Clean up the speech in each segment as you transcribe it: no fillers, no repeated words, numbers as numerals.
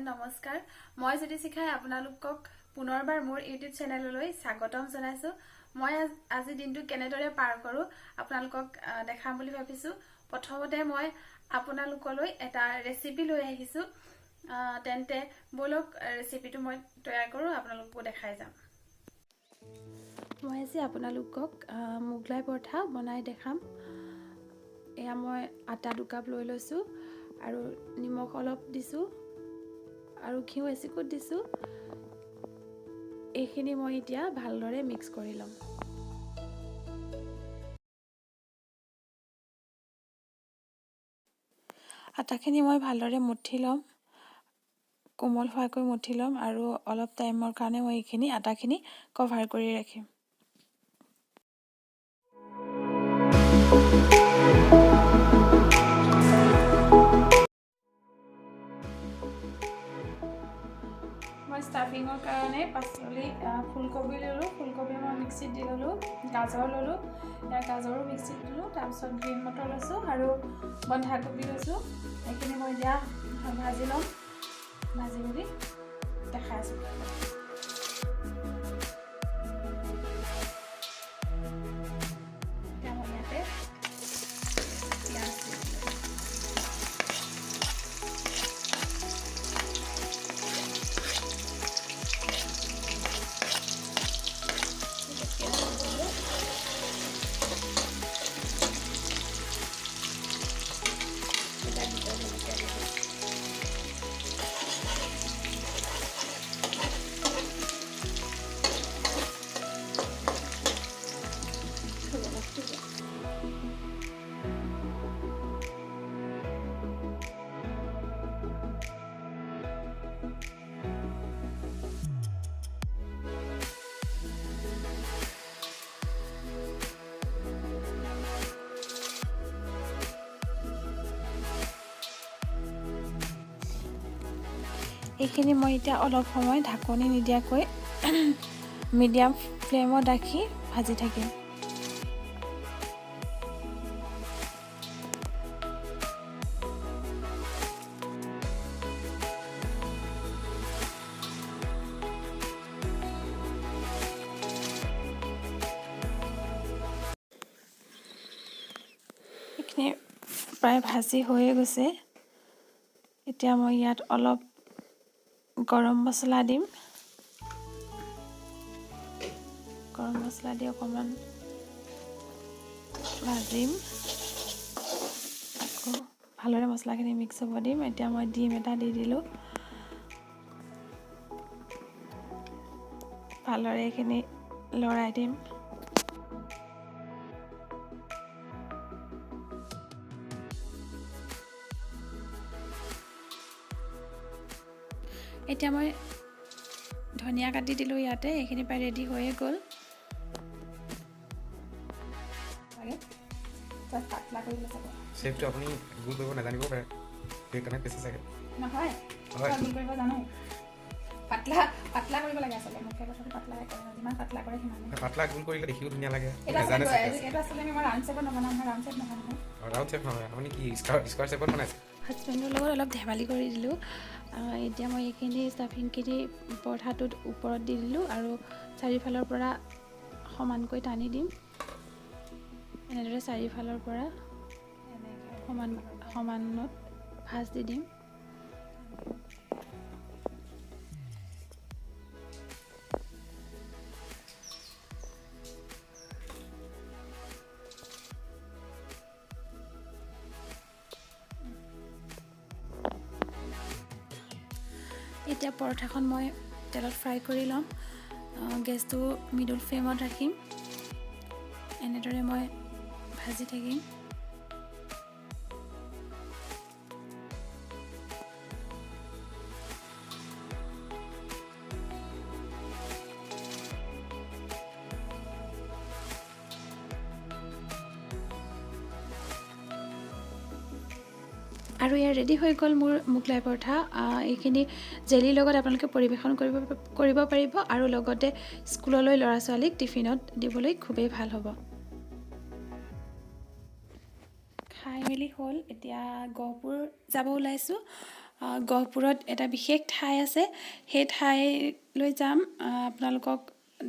নমস্কাৰ, মই জ্যোতি শিখাই আপোনালোকক পুনৰবাৰ মোৰ ইউটিউব চেনেললৈ স্বাগতম জনাইছোঁ। মই আজি দিনটো কেনেদৰে পাৰ কৰোঁ আপোনালোকক দেখাম বুলি ভাবিছোঁ। প্ৰথমতে মই আপোনালোকলৈ এটা ৰেচিপি লৈ আহিছোঁ। তেন্তে ব'লক, ৰেচিপিটো মই তৈয়াৰ কৰোঁ, আপোনালোককো দেখাই যাম। মই আজি আপোনালোকক মোগলাই পৰঠা বনাই দেখাম। এয়া মই আটা 2 কাপ লৈ লৈছোঁ আৰু নিমখ অলপ দিছোঁ আৰু ঘিউ এচিকুট দিছোঁ। এইখিনি মই এতিয়া ভালদৰে মিক্স কৰি ল'ম। আটাখিনি মই ভালদৰে মুঠি ল'ম, কোমল হোৱাকৈ মুঠি ল'ম আৰু অলপ টাইমৰ কাৰণে মই এইখিনি আটাখিনি কভাৰ কৰি ৰাখিম। মই ষ্টাফিঙৰ কাৰণে পাচলি ফুলকবি ল'লোঁ, ফুলকবি মই মিক্সিত দি ল'লোঁ, গাজৰ ল'লোঁ, ইয়াৰ গাজৰো মিক্সিত দিলোঁ, তাৰপিছত গ্ৰীণ মটৰ লৈছোঁ আৰু বন্ধাকবি লৈছোঁ। এইখিনি মই এতিয়া ভাজি ল'ম, ভাজি মেলি দেখাই আছোঁ। এতিয়া মই ইয়াতে পিঁয়াজ দি দিলোঁ। এইখিনি মই এতিয়া অলপ সময় ঢাকনি নিদিয়াকৈ মিডিয়াম ফ্লেমত ৰাখি ভাজি থাকিম। এইখিনি প্ৰায় ভাজি হৈয়ে গৈছে। এতিয়া মই ইয়াত অলপ গৰম মছলা দিম। গৰম মছলা দি অকণমান ভাজিম, আকৌ ভালদৰে মছলাখিনি মিক্স হ'ব দিম। এতিয়া মই ডিম এটা দি দিলোঁ। ভালদৰে এইখিনি লৰাই দিম। এতিয়া মই ধনিয়া কাটি দিলোঁ ইয়াতে। এইখিনি প্ৰায় ৰেডি হৈয়ে গ'ল। শ্বেপটো আপুনি গোল কৰিব নাজানিব পাৰে, সেইকাৰণে কৈছে চাগে। নহয়, গোল কৰিব জানো, পাতলা পাতলা কৰিব লাগে। আচলতে মুখে কথাটো পাতলাই কৰে, যিমান পাতলা কৰে সিমানে পাতলা গোল কৰিলে দেখিও ধুনীয়া লাগে। এইটো আচলতে মই ৰাউণ্ড শ্বেপত নবনাওঁ নহয়, ৰাউণ্ড শ্বেপ নহয় নহয়, ৰাউণ্ড শ্বেপ নহয়, আপুনি কি স্কোৱাৰ শ্বেপত বনাইছে? হাজবেণ্ডৰ লগত অলপ ধেমালি কৰি দিলোঁ। এতিয়া মই এইখিনি ষ্টাফিংখিনি পৰঠাটোত ওপৰত দি দিলোঁ আৰু চাৰিওফালৰ পৰা সমানকৈ টানি দিম। এনেদৰে চাৰিওফালৰ পৰা সমান সমানত ভাঁজ দি দিম। এতিয়া পৰঠাখন মই তেলত ফ্ৰাই কৰি ল'ম। গেছটো মিডল ফ্লেমত ৰাখিম। এনেদৰে মই ভাজি থাকিম। আৰু ইয়াৰ ৰেডি হৈ গ'ল মোৰ মোগলাই পৰঠা। এইখিনি জেলিৰ লগত আপোনালোকে পৰিৱেশন কৰিব পাৰিব আৰু লগতে স্কুললৈ ল'ৰা ছোৱালীক টিফিনত দিবলৈ খুবেই ভাল হ'ব। খাই মেলি হ'ল, এতিয়া গহপুৰ যাব ওলাইছোঁ। গহপুৰত এটা বিশেষ ঠাই আছে, সেই ঠাইলৈ যাম, আপোনালোকক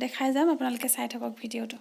দেখাই যাম, আপোনালোকে চাই থাকক ভিডিঅ'টো।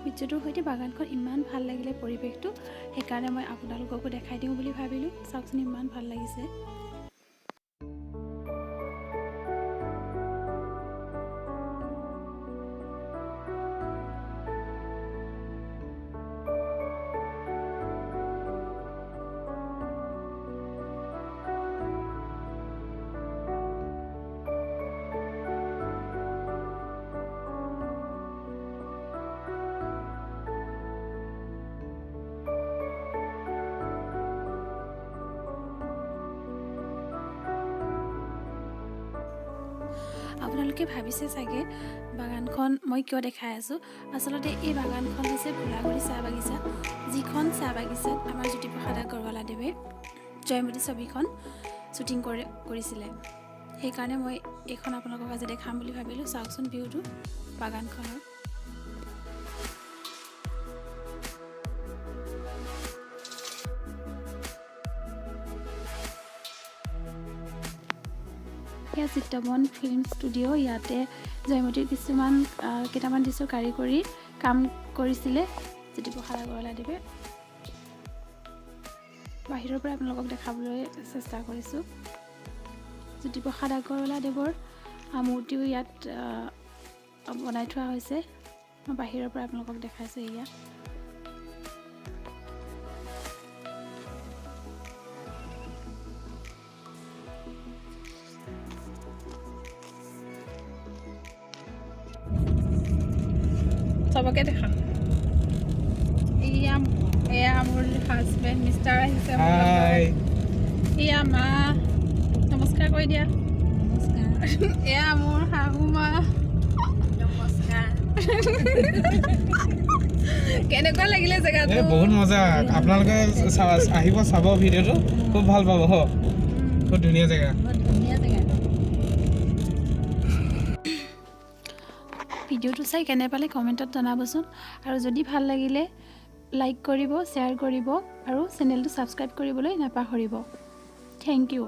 মিত্ৰটোৰ সৈতে বাগানখন ইমান ভাল লাগিলে পৰিৱেশটো, সেইকাৰণে মই আপোনালোককো দেখাই দিওঁ বুলি ভাবিলোঁ। চাওকচোন ইমান ভাল লাগিছে। আপোনালোকে ভাবিছে চাগে বাগানখন মই কিয় দেখাই আছোঁ। আচলতে এই বাগানখন হৈছে ভোলাগুৰি চাহ বাগিচা, যিখন চাহ বাগিচাত আমাৰ জ্যোতিপ্ৰসাদ আগৰৱালাদেৱে জয়মতী ছবিখন শ্বুটিং কৰিছিলে। সেইকাৰণে মই এইখন আপোনালোকক আজি দেখাম বুলি ভাবিলোঁ। চাওকচোন ভিউটো বাগানখনৰ। এয়া চিত্ৰবন ফিল্ম ষ্টুডিঅ', ইয়াতে জয়মতীৰ কিছুমান কেইটামান দৃশ্য কাৰিকৰী কাম কৰিছিলে জ্যোতিপ্ৰসাদ আগৰৱালাদেৱে। বাহিৰৰ পৰা আপোনালোকক দেখাবলৈ চেষ্টা কৰিছোঁ। জ্যোতিপ্ৰসাদ আগৰৱালাদেৱৰ মূৰ্তিও ইয়াত বনাই থোৱা হৈছে। মই বাহিৰৰ পৰা আপোনালোকক দেখাইছোঁ। এয়া চবকে দেখাম। এয়া মোৰ হাজবেণ্ড মিষ্টাৰ আহিছে। এয়া মা, নমস্কাৰ কৰি দিয়া। এয়া মোৰ শাহু মা, নমস্কাৰ। কেনেকুৱা লাগিলে জেগাটো? বহুত মজা, আপোনালোকে আহিব চাব ভিডিঅ'টো, খুব ভাল পাব। খুব ধুনীয়া জেগা। ভিডিঅ'টো চাই কেনে পালে কমেণ্টত জনাবচোন, আৰু যদি ভাল লাগিলে লাইক কৰিব, শ্বেয়াৰ কৰিব আৰু চেনেলটো ছাবস্ক্ৰাইব কৰিবলৈ নাপাহৰিব। Thank you.